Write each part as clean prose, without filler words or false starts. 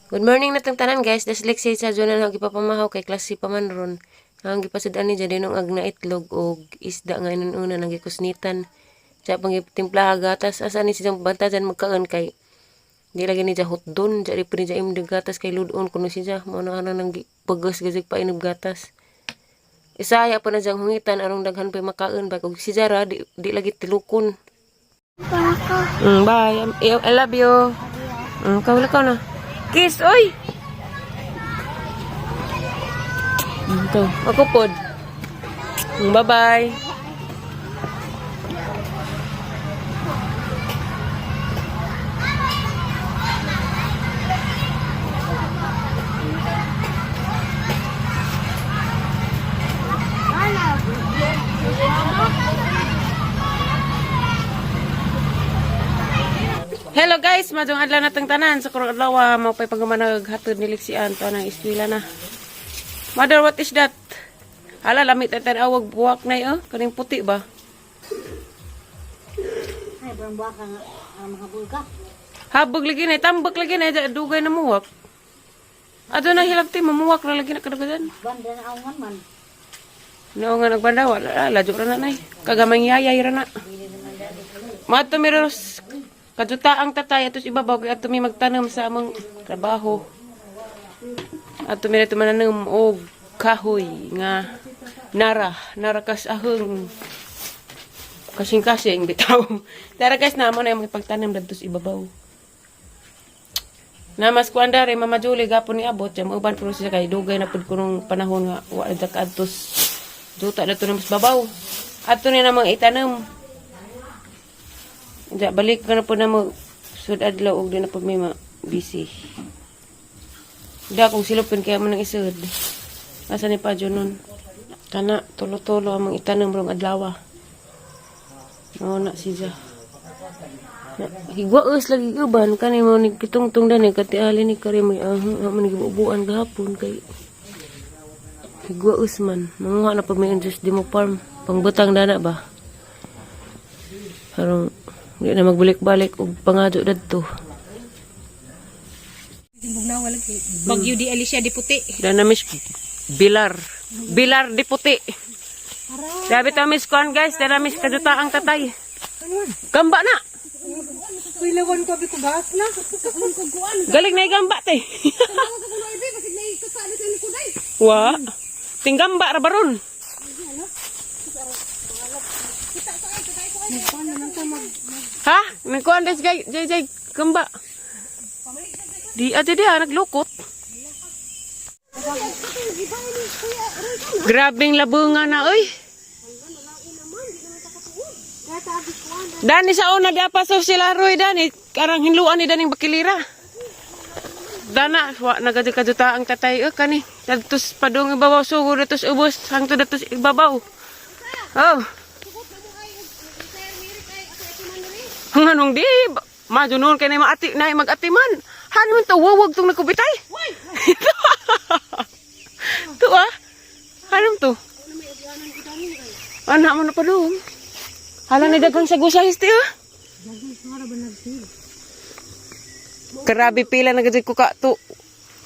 Good morning na tanan, guys. Daslik sa isa na ang gipapamahaw kay klase pa man ron. Ang gipasud-an ni dyan ag na itlog og isda nga inununa nang gikusnitan. Sa pang gitimpla gatas asa ni siyang bantajan magkaon kay di lagi ni siya hotdon, di pa ni siya imong gatas kay ludon kuno siya. Mao na ana nang pagas gazig painom gatas. Isaya pa na siyang hungitan arong daghan pa makaon ba kung si Jara di lagi tilukon. Bye. I love you. Kaw na. Kiss, oy! Ito. Ako pod. Bye-bye. Hello guys, madung adlaw natang tanan sa karong adlaw mao pay paghuman naghatod ni Lixian to nang eskwela na. Mother, what is that? Hala, lamit na tan-awag buwak na oh. Kaning puti ba? Ay, parang buwak ang mga bulga. Habog lagi na, tambak lagi na, dugay na muwak. Ato na hilabti, mamuwak na lagi na kadagadan. Banda na aungan man. No nga nagbanda, wala, ladyo ra na nay. Kagamang yayay ra na. Mato miros kajuta ang tatay atos ibabaw kay ato mi magtanom sa among trabaho. Ato mi na mananam og kahoy nga nara, nara kas ahong kasing-kasing bitaw. Tara guys, namo na yung pagtanom dadto sa ibabaw. Na mas kuan dare Mama Julie gapon ni abot jam uban pero siya kay dugay na pud kunong panahon nga wa na kaadtos duta na to na mas babaw. Ato ni namang itanom. Ja balik ka na po na mo sud adlaw og di na pud may ma busy. Da kung silupin kaya mo nang isud. Asa ni pa nun? Kana tulo-tulo among itanom rong adlaw. Mao na siya. Higwaos lagi uban kani mo ni kitungtong dani kati ali ni kari may ahong man gibubuan gahapon kay higwaos man manguha na pag may interest di mo farm pangbutang dana ba karong di na magbalik-balik og pangadyo dadto. Bagyo di Alicia di puti. Dana miss Bilar Bilar di puti. Grabe ta miss kuan guys, dana miss kajuta ang tatay. Gamba na. Pilawan ko ko gas na. Galing na gamba te. Wa. Tinggamba ra baron. Ha? Nagkuan des gay jay jay gamba. Di ate di ha naglukot. Grabeng labunga na oy. Dani sa una di pa so sila Roy dani karang hinluan ni daning bakilira. Dana wa nagadi kajuta ang tatay eh kani datos padung ibabaw sugo datos ubos hangtod datos ibabaw. Oh. Nganong di madyo noon kay na maati na magatiman. Han man to wawag tong nagkubitay. To ah. Hanam to. Ana man na padung. Hala ni daghang sagusay ti ah. Grabe pila na gud ko ka tu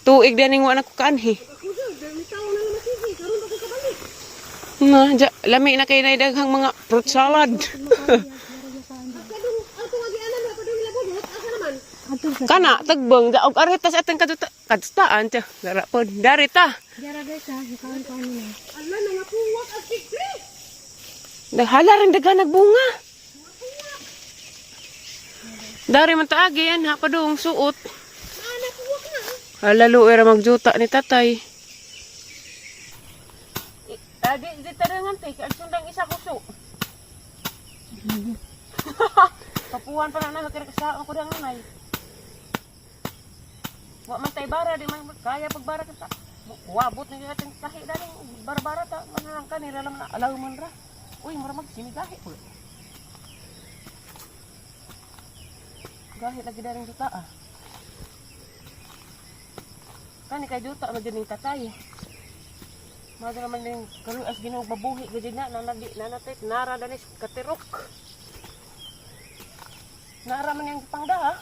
tuig dining wa na ko kaanhi. Na, ja, lami na kay na daghang mga fruit salad. Kana tagbang ja og aretas ateng kaduta kadutaan ta. Dara pod dari ta. Jara guys ha, kaon kaon na. Naghala rin daghan nagbunga. Dari man taagi yan ha padung suot. Hala luoy ra magjuta ni tatay. Adi di tarangan te kay sundang isa kuso. Papuan pa na na kay sa ko dang nanay. Wa man tay bara di man kaya pagbara ka. Wabot na gyud ating tahi daling barbara ta man lang kanira lang na alaw man ra. Uy, mura mag sinigahi po. Gahi lagi daring juta ah. Kani kay juta man jud ning tatay. Mao naman ning karon as Ginoo mabuhi gud na nanadi nanatay nara danis katirok. Nara man yang pangda ah.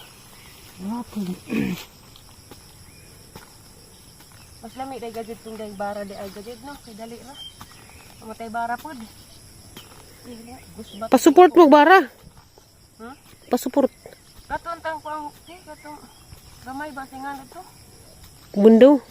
Mas lami day gajid tong day bara di ay gajid no kay dali ra. Mamatay bara pod. Gusbat. Pasupport mo bara. Hmm? Pasupport. Katong tang ko ang eh, katong gamay ba singan ito? Bundo.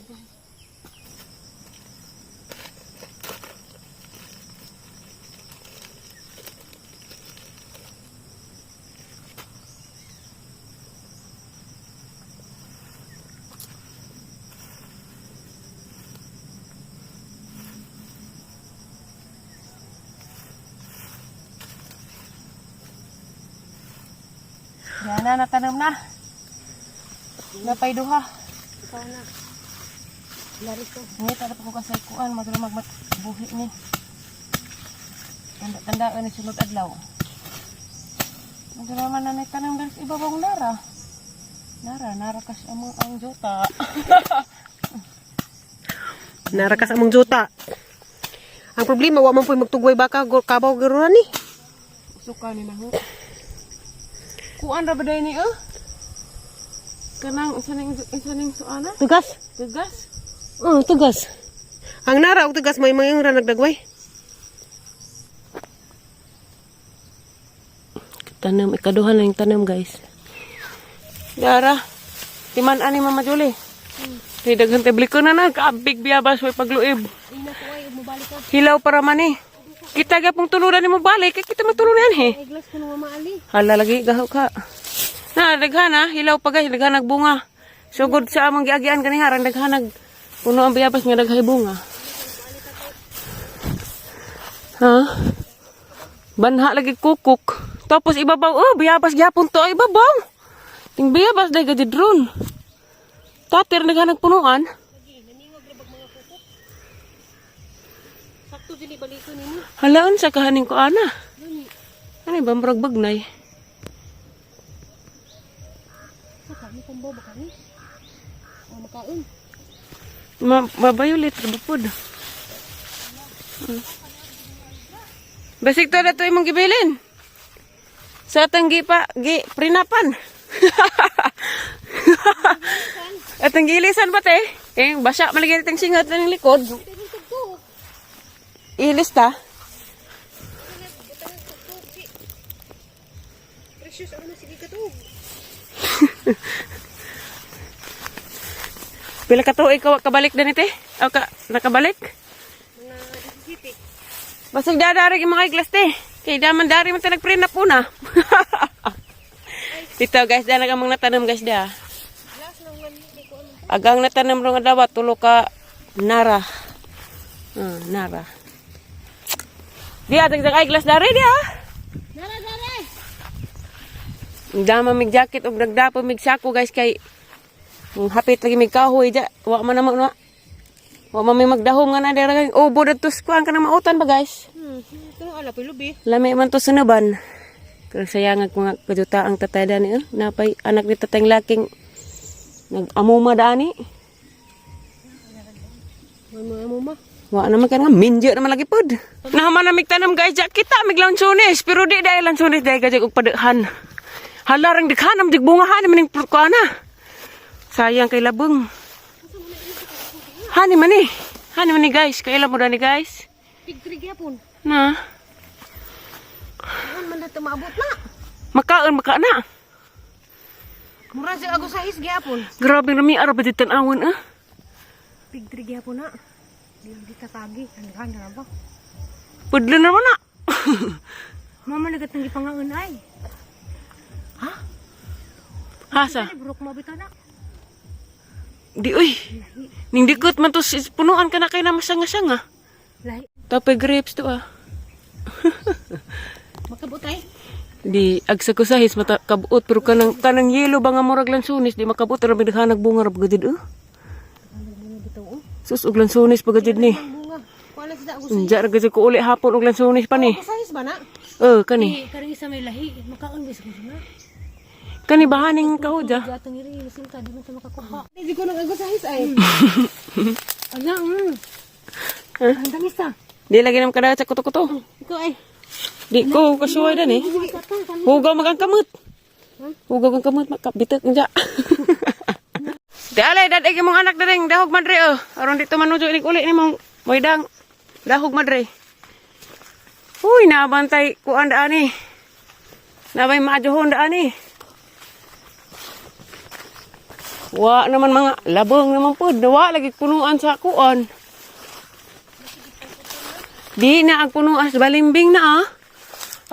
Yan na, natanom na. Napay duha. Ikaw na. Lari ko. Ngayon, tara pa ko kasi kuan, magramag buhi ni. Tanda-tandaan ni sunod adlaw. Magraman na tanong dahil sa ibabang nara. Nara, nara kas among ang jota. Narakas among juta. Ang problema wa man po'y magtugway baka kabaw garo ni. Suka ni na ho. Kuan ra ba day ni eh? Kanang isa ning suana? Tugas. Tugas. Oh, tugas. Ang nara og tugas may mga ra nagdagway. Tanam, ikaduha na yung tanam guys. Yara, timan ani Mama Julie. Kay daghan tabli ko na na, kaabig biyabas way pagluib. Ina ko ay mobalik ka. Hilaw para man eh. Kita gapong tuluran ni mo balik, kay kita magtuluran eh. Ay glass ko nung maali. Hala lagi gaho ka. Na daghan ah, hilaw pa guys, daghan nagbunga. Sugod sa among giagian kani harang daghan nag puno ang biyabas nga daghay bunga. Ha? Banha lagi kukuk. Tapos ibabaw, oh, biyabas gyapon to, ay, ibabaw. Ting biyabas day gadi drone. Tatir daghan nagpunuan. Sakto dili baliko nimo. Halaan sa kahaning ko ana. Ano ba murag bagnay? Saka mo kumbo ba kani? O makaon. Ma mabayulit ra ba pod? Basig to na to imong gibilin. Sa atang gi pa gi prinapan. Atang gilisan ba te? Eh basa man lagi tang singat ng likod. Ilis ta. Precious ano sige katug. Pila ka tuig ka kabalik dinit eh? O ka nakabalik? Mga 17. Basig dadari yung mga iglas te. Kay daman dari man ta nagprinap una. Dito guys, da nagamang natanam guys da. Glass nang man di ko ano. Agang natanam ro nga dawa tulo ka nara. Ah, nara. Di atag ay glass dari di ah. Nara dare. Dama mig jacket og nagdapo mig sako guys kay ang hapit lagi mig kahoy ja. Wa man na na. Wa man mi magdahom nga na dira kay ubo dadto sa kuan kanang mautan ba guys. Kuno ala pa lubi. Lami man to sunuban. Pero sayang nga kajuta ang tatay dani eh. Napay anak ni tatay laking nag-amuma dani. May mga mama. Wa naman kan nga minjo naman lagi pod. Nahaman na migtanam guys, ja kita mig lansones pero di dahil lansones dahil gajag og padaghan. Hala rang daghan am dig bungahan maning kuana. Sayang kay labong. Hani man eh. Hani man ni guys, kaila mo dani guys. Pig 3 gyapon. Na. Kuan man dato maabot na. Makaon maka na. Mura sa ago sa is gyapon. Grabe rami ara ba di tan-awon ah. Pig 3 gyapon na. Di di katagi kan na ba. Pudlo na man na. Mama nagat nang gipangaon ay. Hasa. Ay brok mabita na. Di uy. Ning dikot man to punuan ka na kay na masanga-sanga. Lahi. Tapay grapes to ah. Makabot ay. Di agsa ko sahis mata kabuot pero kanang kanang yelo ba nga murag lansunis di makabuot ra bidhanag bunga ra gadid eh. Sus og lansunis pa gadid ni. Bunga. Kuan na sila ago sa Unja ra gadid ko uli hapon og lansunis pa ni. Ago sa is ba na? Eh kani. Eh, karang isa may lahi. Makaon bis ko na. Kani bahaning kahuja. Gatong iri isin ka di man sa makakuha. Hindi ko nang ago sa his ay. Ala Ang dangis ta. Di lagi nam kada sa kuto-kuto. Ikaw ay. Di ko kasuway dan eh. Hugaw magang kamot. Hugaw kang kamot makabitak unja. Di alay, dadag imong anak daring dahog madre oh. Aron dito manujo inig uli nimong moydang dahog madre. Uy, nabantay kuan daan eh. Nabay maajohon daan eh. Wa naman mga labong naman po. Nawa lagi punuan sa kuan. Di na ang punuan sa balimbing na ah.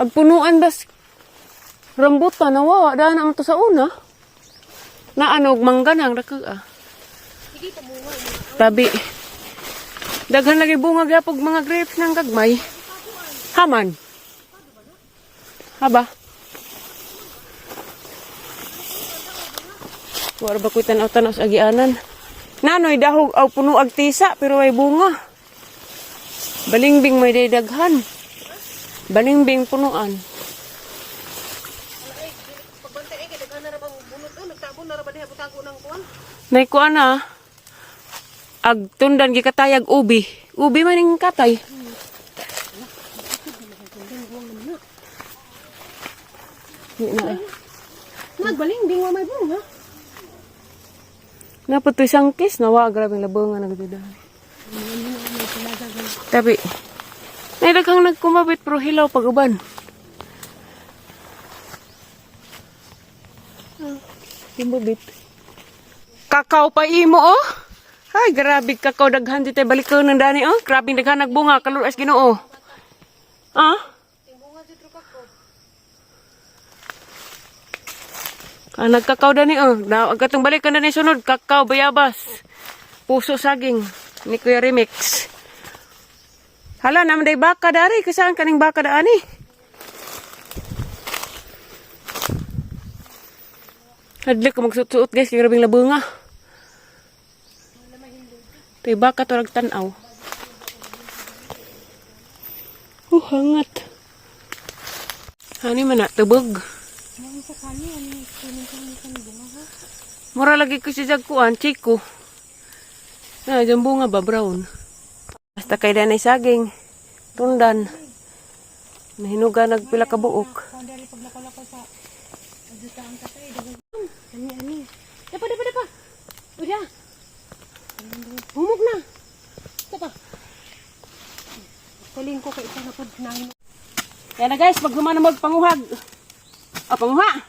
Ag punuan bas rambutan nawa daan ang to sa una. Na ano og mangga na ang dako ah. Tabi. Daghan lagi bunga gyapog mga grapes ng gagmay. Haman. Haba. Wala ba ko'y tanaw-tanaw sa agianan? Nanoy dahog aw puno ag tisa pero ay bunga. Balingbing may day daghan. Balingbing punuan. Pagbantay ay kay daghan na ra bang bunot oh, nagtabon na ra ba diha butago ng kuan? Nay kuan na. Ag tundan gikatayag ubi. Ubi man ning katay. Di na. Nagbaling ding wa may bunga. Napatoy sangkis nawa grabe labongan nagdida. Tabi. Nay daghang nagkumabit pero hilaw pag uban. Ah, kumabit. Kakao pa imo oh. Ay, grabe kakao daghan di tayo balikon ng dani oh. Grabe daghan nagbunga kalor as Ginoo. Ah? Ah, nagkakao dani oh. Na katong balikan dani sunod kakao bayabas. Puso saging ni Kuya Remix. Hala naman day baka dari kasaan kaning baka daani? Hadlok ko magsuot-suot guys, kay grabeng labunga. Tay baka turag tan-aw. Hangat. Hani man na tubog. Mura lagi ko siya kuan, chiko. Na, dyan bunga ba, brown. Basta kay danay saging, tundan. Nahinuga nagpila ka buok. Kung dali paglakaw-lakaw sa ajuta ang katay daghan. Ani ani. Dapa dapa dapa. Uya. Humok na. Dapa. Kaling ko kay isa na pud nang Yan na guys, pag humana magpanguhag. O, panguha!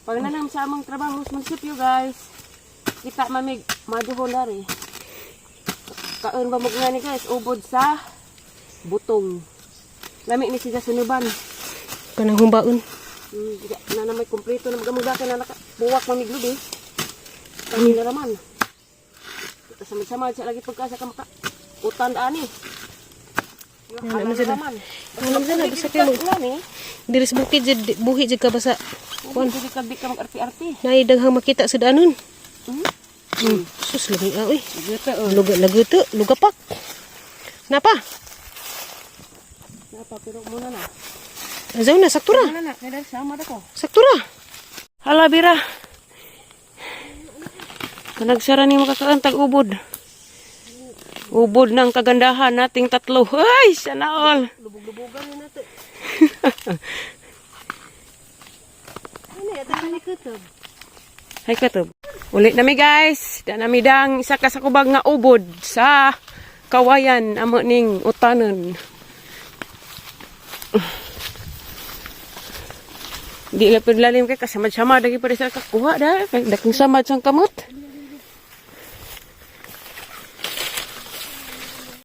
Pag nanam sa among trabaho sa munisipyo guys. Kita mamig, maduhon dari. Kaon ba mo nga ni guys, ubod sa butong. Lami ni siya sunuban. Kanang humbaon. Na na may kumpleto na magamuga na naka, buwak mamiglob eh. Kami na raman. Sama-sama siya lagi pagkasa ka maka utan daan eh. Ano sila? Raman. Ano sila basta kay mo. Diri sa bukid jud buhi jud ka basa. Kuan dili ka di ka mag-arti-arti. Nay daghang makita sa daanon. Hmm? Sus lami ah oy. Gata oh. Luga laguto, lugapak. Napa? Napa pero muna na. Azaw na sakto ra. Muna na kay dahil sama ko. Sakto ra. Hala bira. Kanagsara ni makakaantag ubod. Ubod ng kagandahan nating tatlo. Ay, sana all. Lubog-lubogan na nato. Ano ya ni kutob? Hay katob. Ulit nami guys. Da nami dang isa ka sa kubag nga ubod sa kawayan amo ning utanon. Di la pud lalim kay kasamad-samad lagi pa sa kakuha da. Kay dakong samad sang kamot.